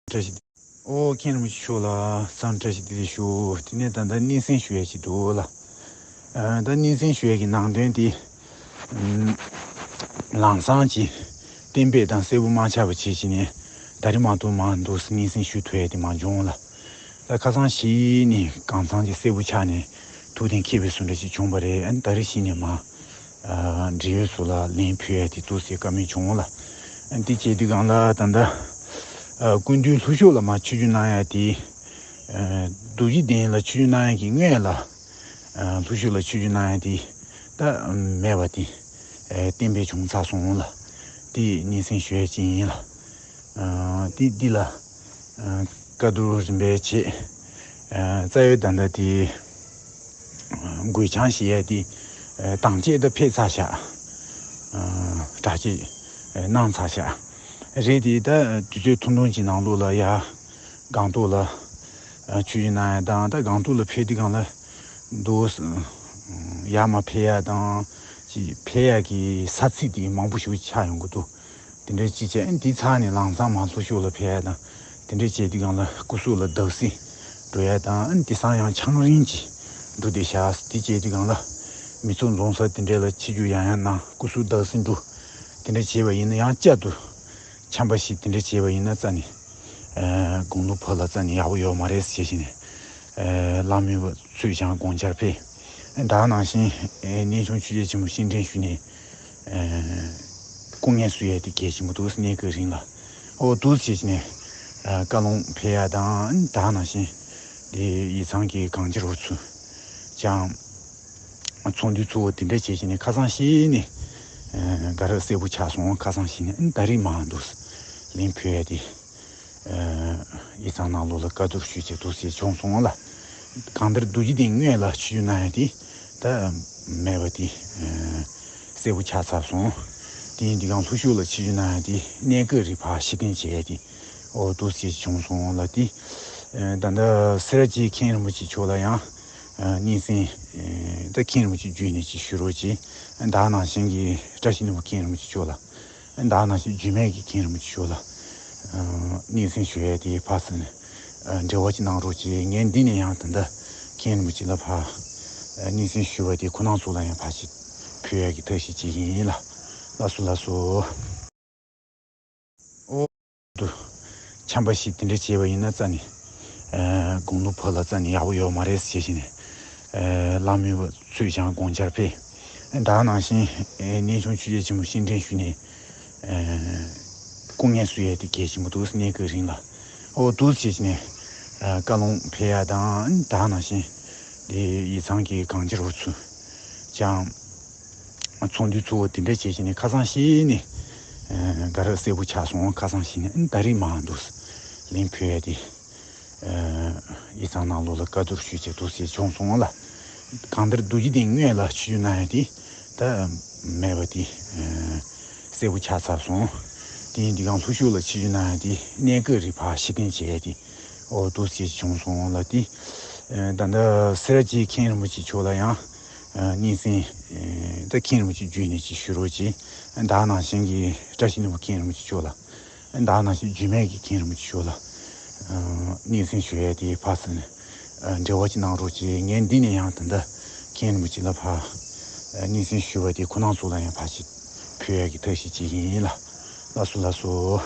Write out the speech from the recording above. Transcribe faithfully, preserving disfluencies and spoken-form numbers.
བཀྲ་ཤིས་བདེ། ཨོ་མཁན་རིན་པོ་ཆེ་མཆོག་ལ་འཚམས་བཀྲ་ཤིས་བདེ་ལེགས་ཞུ། དེ་ནས་ད་ལྟ་སྙན་སེང་ཞུ་ཡ་ཞིག་འདུག་ལ། ཨ་ད་སྙན་སེང་ཞུ་ཡ་གི་ནང་དོན་དེ། ཨམ། ལམ་སང་གི་གཏན་འབེབས་དང་གསལ་པོ་མ་ཆགས་པ་བྱས་བྱས་ནས་ད་རེས་མ་གཏོགས་མ་འདུག་སྙན་སེང་ཞུ་ཐུབ་ཡ་དེ་མ་བྱུང་ལ། ད་ཁ་སང་གཞི་ནས་གང་ཚང་གི་གསལ་པོ་ཆགས་ནས་ཐུགས་གཏན་འཁེལ་བའི་བཟོ་འདྲ་ཞིག་བྱུང་བ་རེད། ཨ་ནི་ད་རེས་གཞི་ནས་མ། ཨ་འབྲེལ་ཡོད་ཚོ་ལ་ལན་ཕུལ་ཡ་དེ་འདུག་སེ་བཀའ་མོལ་བྱུང་ལ། ཨ་འདི་བྱས་དུས་སྒང་ལ་ད་ལྟ་ཨ་སྐུ་མདུན་ལྷོ་ཕྱོགས་ལ་མ་ཆོས་རྒྱུགས་གནང་ཡ་དེ། ཨ་རྡོ་རྗེ་གདན་ལ་ཆོས་རྒྱུགས་གནང་ཡ་གི་སྔོན་ལ། ཨ་ལྷོ་ཕྱོགས་ལ་ཆོས་རྒྱུགས་གནང་ཡ་དེ་ད་མེད་པ་དེ། ཨ་གཏན་འབེབས་བྱུང་ཚར་སོང་ལ། དེ་སྙན་སེང་ཞུ་ཡ་ཅིག་ཡིན་ལ། ཨ་དེ་འདི་ལ། ཨ་བཀའ་བསྡུར་རིམ་པས་བྱེད། ཨ་རྩ་བའི་ད་ལྟ་དེ། ཨ་འགོད་བྱང་ཞེས་ཡ་དེ། ཨ་དང་བཅས་ད་ཕེབས་ཚར་བཞག་ཨ་དྲག་ཆས་ཨ་གནང་ཚར་བཞག་རེད་དེ་ད་དུས་ཚོད་ཐུང་ཐུང་གཅིག་ནང་ལོགས་ལ་ཡ། སྒང་ཏོག་ལ། ཨ་ཆོས་རྒྱུགས་གནང་ཡ་དང་ད་སྒང་ཏོག་ལ་ཕེབས་དུས་སྒང་ལ། འདུག་ཡར་མར་ཕེབས་ཡ་དང་། ཅིག་ཕེབས་ཡ་གི་ས་ཚིགས་དེ་མང་པོ་ཞིག་ཆགས་ཡོང་གི་འདུག་དེ་འདྲའི་ཅིག་བྱས་ཨ་ནི་དེ་ཚར་ནས་ལམ་སང་མར་ལྷོ་ཕྱོགས་ལ་ཕེབས་ཡ་དང་། དེ་འདྲའི་བྱས་དུས་སྒང་ལ་སྐུ་གཟུགས་ལ་བརྡབ་གསིག་འགྲོ་ཡ་དང་ཨ་ནི་དེང་སང་ཡང་ཆང་རིན་གྱི་འགྲོ་བསྡད་བཞག་དེ་བྱས་དུས་སྒང་ལ། མི་ཚོགས་འཛོམས་ས་དེ་འདྲ་ལ་ཆིབས་བསྒྱུར་ཡང་ཡང་གནང་སྐུ་གཟུགས་བརྡབ་གསིག་འགྲོ། དེ་འདྲ་བྱས་པ་ཡིན་ན་ཡང་བསྐྱར་དུ། ཆམ་པ་ཞིག་དེ་འདྲ་བྱས་པ་ཡིན་ན་རྩ་ནས། ཨ་དགུང་ལོ་བུ་ལ་རྩ་ནས་ཡག་པོ་ཡོད་མ་རེད་ཟེར་བྱས་ནས། ཨ་བླ་མའི་ཚུལ་བཞག་དགོངས་འཆར་ཕེབས། ད་ག་ནང་བཞིན་ཨ་གནས་ཆུང་ཆོས་རྒྱལ་ཆེན་པོ་སྐུ་ཕྲེང་བཅུ་ནས། ཨ་སྐུ་ངལ་གསོ་ཡས་དེ་གལ་ཆེན་པོ་འདུག་གནས་སྐབས་རིང་ལ། ཨོ་འདུག་བྱས་བྱས་ནས། ཨ་བཀའ་ལུང་ཕེབས་ཡ་དང་ད་ག་ནང་བཞིན། དེ་ཡིག་ཚང་གི་གང་ཅི་རོ་ཚུ། ཅང་། ཚོགས་འདུ་ཚོགས་དེ་འདྲ་བྱས་བྱས་ནས་ཁ་སང་གཞི་ནས། ཨ་ག་རེ་གསལ་པོ་ཆགས་སོང་ཁ་སང་གཞི་ནས་ཨ་ད་རེས་མ་འདུག་ལན་ཕུལ་ཡ་དེ། ཨ་ཡིག་ཚང་ནང་ལོགས་ལ་བཀའ་བསྡུར་ཞུས་བྱས་འདུག་སེ་བྱུང་སོང་ལ། གང་ལྟར་རྡོ་རྗེ་གདན་སྔོན་ལ་ཆོས་རྒྱུགས་གནང་ཡ་དེ་ད་མེད་པ་དེ་ཨ་གསལ་པོ་ཆགས་ཚར་སོང་། དེ་ཡིན་དུས་ཀྱང་ལྷོ་ཕྱོགས་ལ་ཆོས་རྒྱུགས་གནང་ཡ་དེ་གནས་སྐབས་རིང་ཕར་ཕྱིར་འཐེན་བྱས་ཏེ་ཨོ་འདུག་སེ་བྱུང་སོང་ལ་དེ། ཨ་ད་ལྟ་སེ་ར་བྱེས་མཁན་རིན་པོ་ཆེ་མཆོག་ལ་ཡང་ཨ་སྙན་སེང་ཨ་ད་མཁན་རིན་པོ་ཆེ་བརྒྱུད་ནས་ཅིག་ཞུ་རོགས་གྱིས། ད་ག་ནང་བཞིན་གྱི་བཀྲ་ཤིས་ལྷུན་པོ་མཁན་རིན་པོ་ཆེ་མཆོག་ལ། ད་ག་ནང་བཞིན་རྒྱུད་སྨད་ཀྱི་མཁན་རིན་པོ་ཆེ་མཆོག་ལ། ཨ་སྙན་སེང་ཞུ་ཡས་དེ་ཕར་ཚུར་ནས་ཨ་འབྲེལ་བ་ཅིག་གནང་རོགས་གྱིས། ངས་འདི་ནས་ཡང་ད་ལྟ་མཁན་རིན་པོ་ཆེ་ལ་ཕར་ཨ་སྙན་སེང་ཞུ་བ་དེ་ཁོ་རང་ཚོ་ལ་ཡང་ཕར་ཅིག་ཕུལ་ཡས་ཀྱི་ཐབས་ཤེས་བྱེད་ཀྱི་ཡིན་ལ། ལགས་སོ་ལགས་སོ། ཨོ། དུ། ཆམ་པ་ཞིག་དེ་འདྲ་བྱས་པ་ཡིན་ན་རྩ་ནས། ཨ་དགུང་ལོ་བུ་ལ་རྩ་ནས་ཡག་པོ་ཡོད་མ་རེད་ཟེར་བྱས་ནས། ཨ་བླ་མའི་ཚུལ་བཞག་དགོངས་འཆར་ཕེབས། ད་ག་ནང་བཞིན་ཨ་གནས་ཆུང་ཆོས་རྒྱལ་ཆེན་པོ་སྐུ་ཕྲེང་བཅུ་ནས། ཨ་སྐུ་ངལ་གསོ་ཡས་དེ་གལ་ཆེན་པོ་འདུག་གནས་སྐབས་རིང་ལ། ཨོ་འདུག་བྱས་བྱས་ནས། ཨ་བཀའ་ལུང་ཕེབས་ཡ་དང་ད་ག་ནང་བཞིན། དེ་ཡིག་ཚང་གི་གང་ཅི་རོ་ཚུ། ཅང་། ཚོགས་འདུ་ཚོགས་དེ་འདྲ་བྱས་བྱས་ནས་ཁ་སང་གཞི་ནས། ཨ་ག་རེ་གསལ་པོ་ཆགས་སོང་ཁ་སང་གཞི་ནས་ཨ་ད་རེས་མ་འདུག་ལན་ཕུལ་ཡ་དེ། ཨ་ཡིག་ཚང་ནང་ལོགས་ལ་བཀའ་བསྡུར་ཞུས་བྱས་འདུག་སེ་བྱུང་སོང་ལ། གང་ལྟར་རྡོ་རྗེ་གདན་སྔོན་ལ་ཆོས་རྒྱུགས་གནང་ཡ་དེ་ད་མེད་པ་དེ། ཨ་གསལ་པོ་ཆགས་ཚར་སོང་། དེ་ཡིན་དུས་ཀྱང་ལྷོ་ཕྱོགས་ལ་ཆོས་རྒྱུགས་གནང་ཡ་དེ་གནས་སྐབས་རིང་ཕར་ཕྱིར་འཐེན་བྱས་ཡ་དེ། ཨོ་འདུག་སེ་བྱུང་སོང་ལ་དེ། ཨ་ད་ལྟ་སེ་ར་བྱེས་མཁན་རིན་པོ་ཆེ་མཆོག་ལ་ཡང་། ཨ་སྙན་སེང་། ཨ་ད་མཁན་རིན་པོ་ཆེ་བརྒྱུད་ནས་ཅིག་ཞུ་རོགས་གྱིས། ཨ་ད་ག་ནང་བཞིན་གྱི་བཀྲ་ཤིས་ལྷུན་པོ་མཁན་རིན་པོ་ཆེ་མཆོག་ལ། ཨ་ད་ག་ནང་བཞིན་རྒྱུད་སྨད་ཀྱི་མཁན་རིན་པོ་ཆེ་མཆོག་ལ། ཨ་སྙན་སེང་ཞུ་ཡས་དེ་ཕར་ཚུར་ནས། ཨ་འབྲེལ་བ་ཅིག་གནང་རོགས་གྱིས། ངས་འདི་ནས་ཡང་ད་ལྟ་མཁན་རིན་པོ་ཆེ་ལ་ཕར། ཨ་སྙན་སེང་ཞུ་བ་དེ་ཁོ་རང་ཚོ་ལ་ཡང་ཕར་ཅིག་ཕུལ་ཡས་ཀྱི་ཐབས་ཤེས་བྱེད་ཀྱི་ཡིན་ལ། ལགས་སོ་ལགས་སོ།